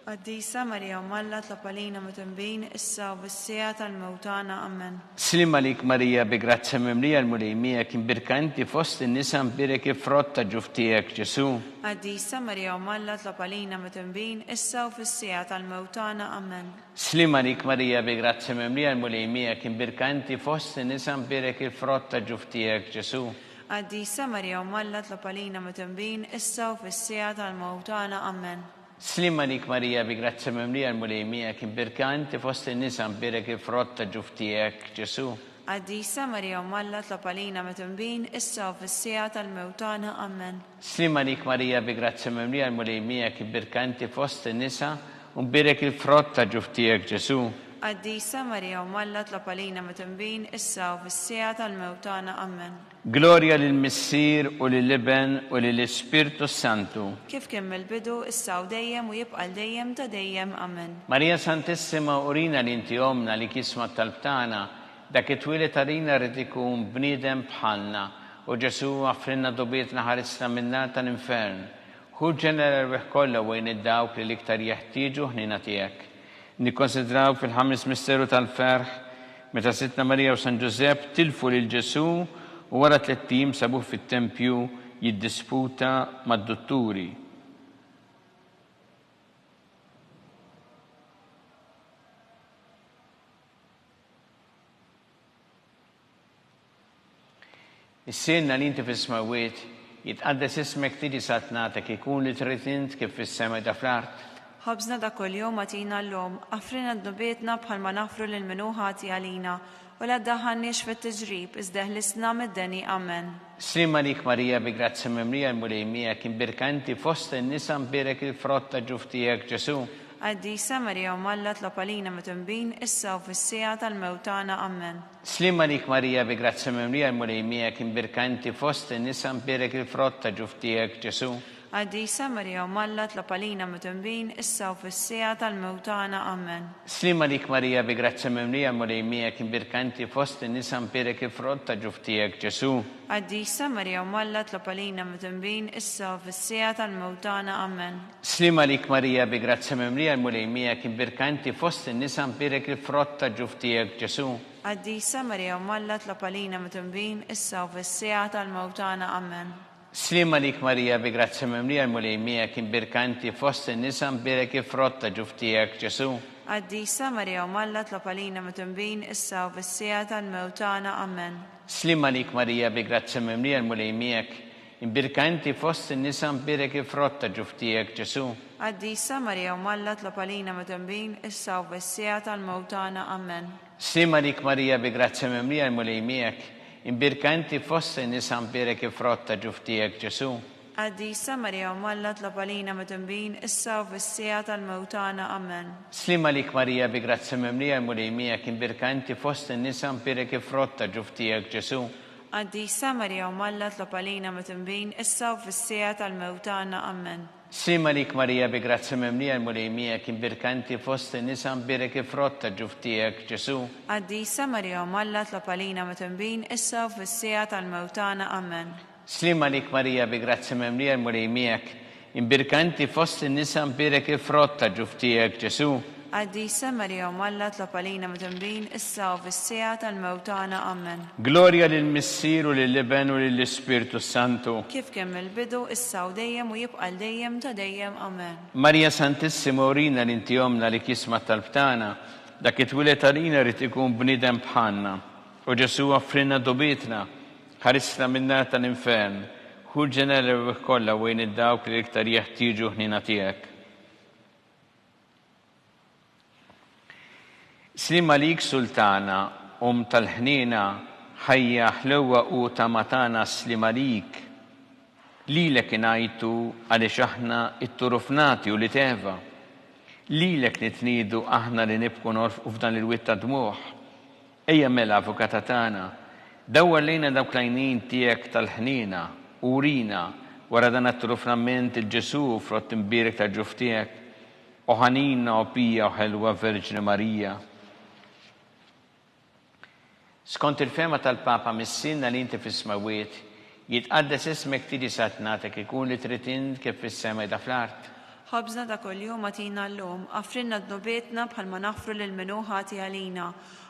Qaddisa Marija Omm Alla tlob għalina midinbin, issa u fis-siegħa tal-mewt tagħna. Ammen. Sliem għalik Marija bi grazzja mimlija l-Mulej miegħek imbierka inti fost in-nisa mbierek il-frott ta' ġuf tiegħek Ġesù. Qaddisa Marija Omm Alla tlob għalina midinbin, issa u fis-siegħa tal-mewt tagħna. Ammen. Sliem għalik Marija bi grazzja mimlija l-Mulej miegħek imbierka inti fost in-nisa mbierek il-frott ta' ġuf tiegħek Ġesù. Qaddisa Marija Omm Alla tlob għalina midinbin, issa u fis-siegħa tal-mewt tagħna. Ammen. Sliem għalik Marija bi grazzja mimlija l-Mulej miegħek imbierka inti fost in-nisa mbierek il-frott ta' ġuf tiegħek Ġesù. Qaddisa Marija Omm Alla tlob għalina midinbin, issa u fis-siegħa tal-mewt tagħna. Ammen. Sliem għalik Marija bi grazzja mimlija l-Mulej miegħek imbierka inti fost in-nisa u mbierek il-frott ta' ġuf tiegħek Ġesù. Qaddisa Marija Omm Alla tlob għalina midinbin, issa u fis-siegħa tal-mewt tagħna. Ammen. Glorja lill-Missier u lill-Iben u lill-Ispirtu s-Santu. Kif kien mill-bidu, issa u dejjem u jibqa' għal dejjem ta' dejjem. Amen. Marija Santissima urina li inti Ommna li jisma' t-talb tagħna, dak it-twieled għalina ried ikun bniedem bħalna, o Ġesù aghfrilna dnubietna ħarisna min-nar tal-infern. Ħu l-ġenna l-erwieħ kollha u għin 'il dawk li l-iktar jeħtieġu ħniena tiegħek. Nikkonsidraw fil-ħames misteru tal-ferħ meta Sidtna Marija u San Ġużepp tilfu lil Ġesù u wara tlett ijiem sabuh fit-tempju jiddisputa mad-dutturi. Missierna li inti fis-smewwiet, jitqaddes ismek tiġi saltnatek, ikun li trid int kif fis-sema ida fl-art. Ħobżna ta' kuljum agħtina llum, aghfrilna dnubietna bħalma naghfru lil min hu ħati għalina, u la ddaħħalniex fit-tiġrib, iżda eħlisna mid-deni. Amen. Sliem għalik Marija bi grazzja mimlija l-Mulej miegħek, imbierka inti fost in-nisa mbierek il-frott ta' ġuf tiegħek Ġesù. Qaddisa Marija Omm Alla tlob għalina midinbin, issa u fis-siegħa tal-mewt tagħna. Amen. Sliem għalik Marija bi grazzja mimlija l-Mulej miegħek imbierka inti fost in-nisa mbierek il-frott ta' ġuf tiegħek Ġesù. Qaddisa Marija Omm Alla tlob għalina midinbin issa u fis-siegħa tal-mewt tagħna. Amen. Sliem għalik Marija bi grazzja mimlija l-Mulej miegħek imbierka inti fost in-nisa mbierek il-frott ta' ġuf tiegħek Ġesù. Qaddisa Marija Omm Alla tlob għalina midinbin issa u fis-siegħa tal-mewt tagħna. Amen. Sliem għalik Marija bi grazzja mimlija l-Mulej miegħek imbierka inti fost in-nisa mbierek il-frott ta' ġuf tiegħek Ġesù. Qaddisa Marija Omm Alla tlob għalina midinbin issa u fis-siegħa tal-mewt tagħna. Amen. Sliem għalik Marija bi grazzja mimlija l-Mulej miegħek imbierka inti fost in-nisa mbierek il-frott ta' ġuf tiegħek Ġesù. Qaddisa Marija Omm Alla tlob għalina midinbin issa u fis-siegħa tal-mewt tagħna. Amen. Sliem għalik Marija bi grazzja mimlija l-Mulej miegħek imbierka inti fost in-nisa mbierek il-frott ta' ġuf tiegħek Ġesù. Qaddisa Marija Omm Alla tlob għalina midinbin issa u fis-siegħa tal-mewt tagħna. Amen. Sliem għalik Marija bi grazzja mimlija l-Mulej miegħek, imbierka inti fost in-nisa mbierek il-frott ta' ġuf tiegħek Ġesù. Qaddisa Marija Omm Alla tlob għalina midinbin issa u fis-siegħa tal-mewt tagħna. Amen. Sliem għalik Marija bi grazzja mimlija l-Mulej miegħek, imbierka inti fost in-nisa mbierek il-frott ta' ġuf tiegħek Ġesù. Qaddisa Marija Omm Alla tlob għalina midinbin issa u fis-siegħa tal-mewt tagħna. Amen. Sliem għalik Marija bi grazzja mimlija l-Mulej miegħek imbierka inti fost in-nisa mbierek il-frott ta' ġuf tiegħek Ġesù. Qaddisa Marija Omm Alla tlob għalina midinbin issa u fis-siegħa tal-mewt tagħna. Amen. Sliem għalik Marija bi grazzja mimlija l-Mulej miegħek imbierka inti fost in-nisa mbierek il-frott ta' ġuf tiegħek Ġesù. Qaddisa Marija Omm Alla tlob għalina midinbin issa u fis-siegħa tal-mewt tagħna. Amen. Glorja lill-Missier u lill-Iben u lill-Ispirtu s-Santu. Kif kien mill-bidu, issa u dejjem u jibqa' għal dejjem ta' dejjem. Amen. Marija Santissima urina li inti Ommna li jisma' t-talb tagħna. Dak li twieled għalina ried ikun bniedem bħalna. O Ġesù offrilna dubietna, ħarisna min-nar tal-infern, ħu l-ġenna l-erwieħ kollha u għin id-dawk li l-iktar jeħtieġu l-ħniena tiegħek. Sliem għalik Sultana, Omm tal-ħniena, ħajja, ħlewwa u tama tagħna sliem għalik. Lilek ingħajtu għaliex aħna tturufnati ulied Eva. Lilek nitniedu aħna li nibku norfqu f'dan il-wied ta' dmugħ. Ejja mela, Avukata tagħna, dawwar lejna dawk l-għajnejn tiegħek tal-ħniena u urina, wara dan għat-trufnament, 'il Ġesù, frott imbierek tal-ġuf tiegħek. O ħanina, o pija, o ħelwa Verġni Marija. Skont il-fehma tal-Papa Missierna li inti fis-smewwiet, jitqaddes ismek tiġi saltnatek ikun li trid int kif fis-sema qiegħda fl-art. Ħobżna ta' kuljum agħtina llum, aghfrilna dnubietna bħalma naħfru lil min hu ħati għalina.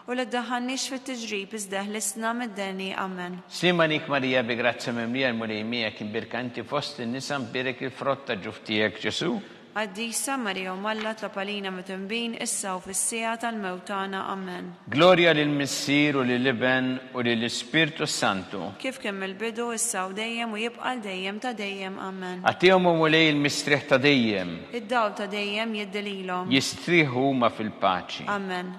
U la ddaħħalniex fit-tiġrib iżda eħlisna mid-deni. Amen. Sliem għalik Marija bi grazzja mimlija l-Mulej miegħek imbierka inti fost in-nisa mbierek il-frott ta' ġuf tiegħek Ġesù. Qaddisa Marija Omm Alla tlob għalina midinbin issa u fis-siegħa tal-mewt tagħna. Amen. Glorja lill-Missier u lill-Iben u lill-Ispirtu s-Santu. Kif kien mill-bidu, issa u dejjem u jibqa' għal dejjem ta' dejjem. Amen. Agħtihom o Mulej il-mistrieħ ta' dejjem. Id-dawl ta' dejjem jiddi lilhom. Jistrieħu huma fil-paċi. Amen.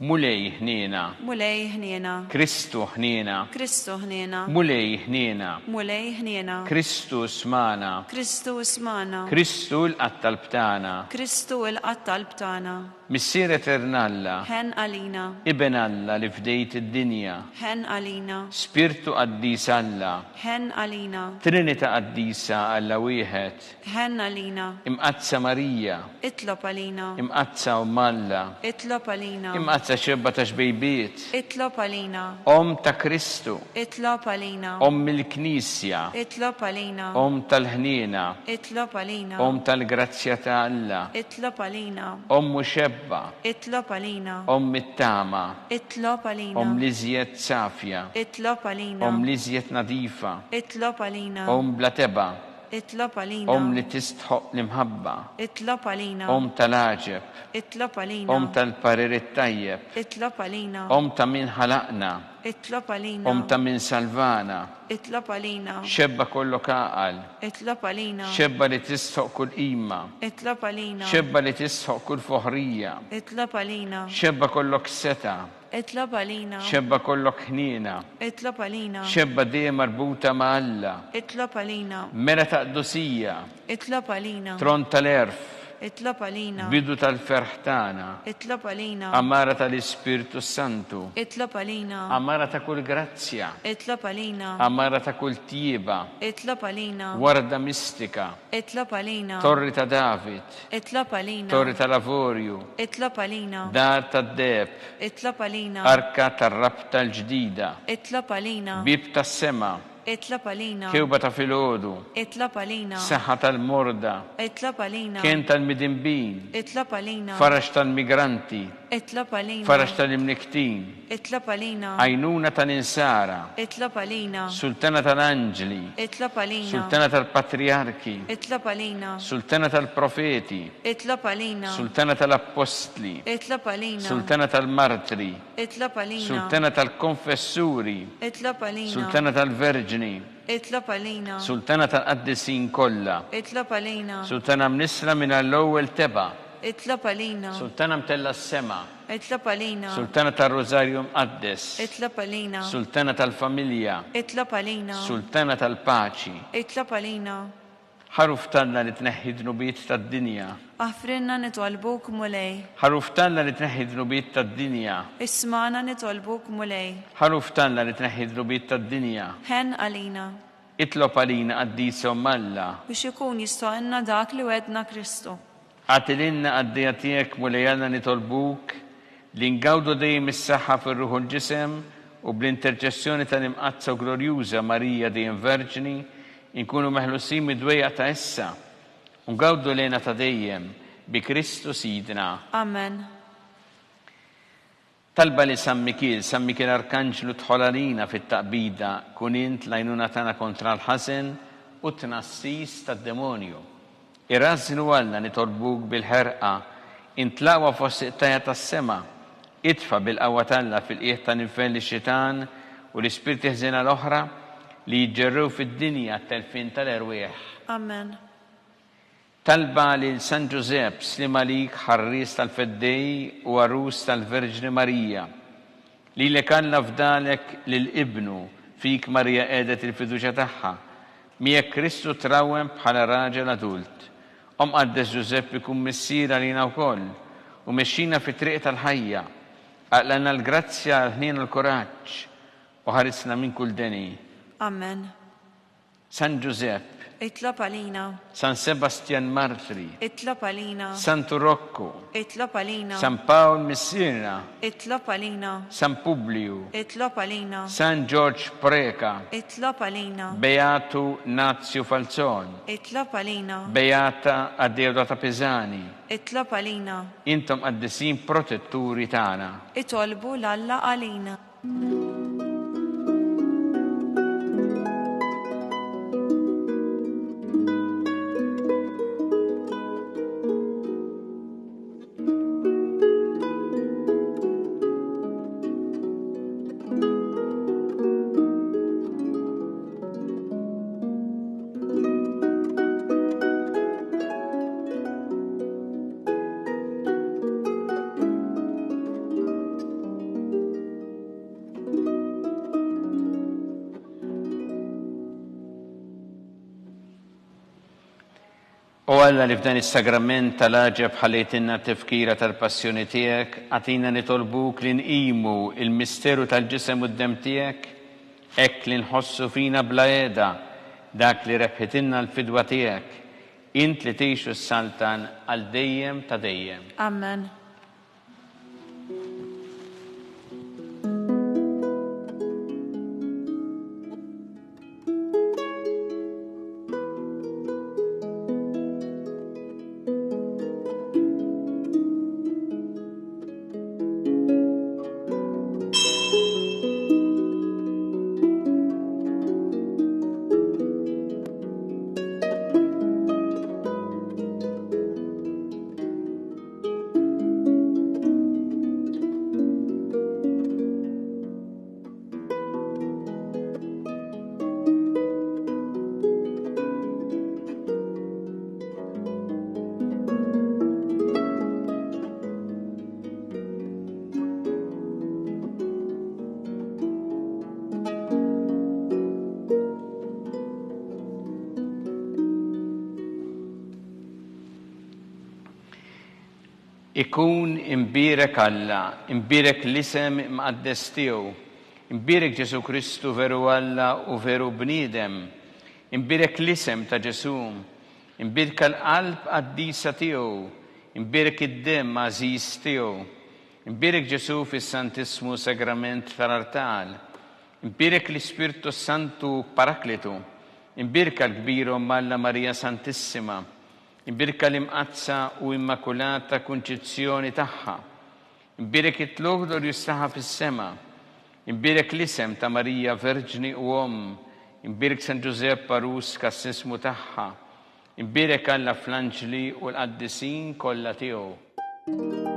Mulej ħniena. Mulej ħniena. Kristu ħniena. Kristu ħniena. Mulej ħniena. Mulej ħniena. Kristu ismagħna. Kristu ismagħna. Kristu ilqa' t-talb tagħna. Kristu ilqa' t-talb tagħna. Missier Etern Alla. Ħenn għalina. Iben Alla li fdejt id-dinja. Ħenn għalina. Spirtu Qaddis Alla. Ħenn għalina. Trinita Qaddisa Alla wieħed. Ħenn għalina. Imqaddsa Marija. Itlob għalina. Imqaddsa Omm Alla. Itlob għalina. Imqaddsa Xebba ta' Xbejbiet. Itlob għalina. Omm ta' Kristu. Itlob għalina. Omm il-Knisja. Itlob għalina. Omm tal-ħniena. Itlob għalina. Omm tal-grazzja ta' Alla. Itlob għalina. Omm u xebba. Itlob għalina. Omm it-tama. Itlob għalina. Omm l-iżjed safja. Itlob għalina. Omm l-iżjed nadifa. Itlob għalina. Omm bla tebgħa. Itlob għalina. Omm li tistħoqq l-imħabba. Itlob għalina. Omm tal-għaġeb. Itlob għalina. Omm tal-parir it-tajjeb. Itlob għalina. Omm ta' min ħalaqna. Itlob għalina. Omm ta' min salvana. Itlob għalina. Xebba kollok għaqal. Itlob għalina. Xebba li tistħoqq kull qima. Itlob għalina. Xebba li tistħoqq kull foħrija. Itlob għalina. Xebba kollok setgħa. Itlob għalina. Xebba kollok ħniena. Itlob għalina. Xebba dejjem marbuta ma' Alla. Itlob għalina. Mera ta' qdusija. Itlob għalina. Tron tal-għerf. Itlob għalina. Bidu tal-ferħ tagħna. Itlob għalina. Għamara tal-Ispirtu s-Santu. Itlob għalina. Għamara ta' kull grazzja. Itlob għalina. Għamara ta' kull tjieba. Itlob għalina. Warda mistika. Itlob għalina. Torri ta' David. Itlob għalina. Torri tal-Avorju. Itlob għalina. Dar tad-deheb. Itlob għalina. Arka tar-rabta l-ġdida. Itlob għalina. Bieb tas-sema. Itlob għalina. Kewba ta' filgħodu. Itlob għalina. Saħħa tal-morda. Itlob għalina. Kenn tal-midinbin. Itlob għalina. Faraġ tal-migranti. Itlob għalina. Faraġ tal-imnikktin. Itlob għalina. Għajnuna tal-insara. Itlob għalina. Sultana tal-anġli. Itlob għalina. Sultana tal-patrijarki. Itlob għalina. Sultana tal-profeti. Itlob għalina. Sultana tal-appostli. Itlob għalina. Sultana tal-martri. Itlob għalina. Sultana tal-konfessuri. Itlob għalina. Sultana tal-verġni. Itlob għalina. Sultana tal-qaddisin kollha. Itlob għalina. Sultana mnissla mingħajr l-ewwel tebgħa. Itlob għalina. Sultana mtellgħa s-sema. Itlob għalina. Sultana tar-Rużarju Mqaddes. Itlob għalina. Sultana tal-familja. Itlob għalina. Sultana tal-paċi. Itlob għalina. Ħaruf t'Alla li tneħħi d-dnubiet tad-dinja. Aħfrilna nitolbuk, Mulej. Ħaruf t'Alla li tneħħi d-dnubiet tad-dinja. Ismagħna nitolbuk, Mulej. Ħaruf t'Alla li tneħħi d-dnubiet tad-dinja. Ħenn għalina. Itlob għalina Qaddisa Omm Alla. Biex ikun jistgħoqilna dak li wegħedna Kristu. Agħti lilna qaddejja tiegħek Mulej Alla nitolbuk li ngawdu dejjem is-saħħa fir-ruħ u l-ġisem u bl-interċessjoni tal-Imqaddsa u Glorjuża Marija dejjem Verġni inkunu meħlusin mid-dwejjaq ta' issa u ngawdu l-hena ta' dejjem bi Kristu Sidna. Amen. Talba li San Mikiel, San Mikiel Arkanġlu dħol għalina fit-taqbida, kun int l-għajnuna tagħna kontra l-ħażen u t-tnassis tad-demonju. Irażżnu Alla nitolbuk bil-ħerqa, int l-aqwa fost il-qtajja' tas-sema. Itfa' bil-qawwa t'Alla fil-qiegħ tal-infern lix-xitan u l-ispirti ħżiena l-oħra li jiġġerrew fid-dinja għat-telfien tal-erwieħ. Amen. Talba lil San Ġużepp, Sliem għalik, ħarries tal-Feddej u għarus tal-Verġni Marija. Lilek Alla fdalek lil Ibnu, fik Marija qiegħdet il-fiduċja tagħha. Miegħek Kristu trawwem bħala raġel adult. O Mqaddes Ġużepp ikun missier għalina wkoll u mexxina fit-triq tal-ħajja. Aqlgħalna l-grazzja, l-ħniena u l-kuraġġ u ħarisna minn kull deni. Amen. San Ġużepp. Itlob għalina. San Sebastjan Martri. Itlob għalina. Santu Rokku. Itlob għalina. San Pawl Missierna. Itlob għalina. San Publiju. Itlob għalina. San Ġorġ Preca. Itlob għalina. Beatu Nazju Falzon. Itlob għalina. Beata Adeodata Pisani. Itlob għalina. Intom qaddisin protetturi tagħna. Itolbu 'l Alla għalina. O Alla li f'dan is-sagrament tal-għaġeb ħallejtilna t-tifkira tal-passjoni tiegħek, agħtina nitolbuk li nqimu l-misteru tal-ġisem u d-demm tiegħek, hekk li nħossu fina bla qiegħda dak li rebħitilna l-fidwa tiegħek, int li tgħix u ssaltan għal dejjem ta' dejjem. Amen. Ikun imbierek Alla, imbierek l-isem imqaddes tiegħu, imbierek Ġesù Kristu veru Alla u veru bniedem, imbierek l-isem ta' Ġesù, imbierka l-qalb qaddisa tiegħu, imbierek id-demm għażiż tiegħu, imbierek Ġesù fis-Santissmu Sagrament tal-Artal, imbierek l-Ispirtu s-Santu Paraklitu, imbierka l-kbira Omm Alla Marija Santissima, Imbierka l-Imqaddsa u Immakulata Kunċizzjoni tagħha. Imbierek it-tlugħ glorjuż tagħha fis-sema. Imbierek l-isem ta' Marija Verġni u Omm. Imbierek San Ġużepp għarus kassismu tagħha. Imbierek Alla fl-anġli u l-qaddisin kollha tiegħu.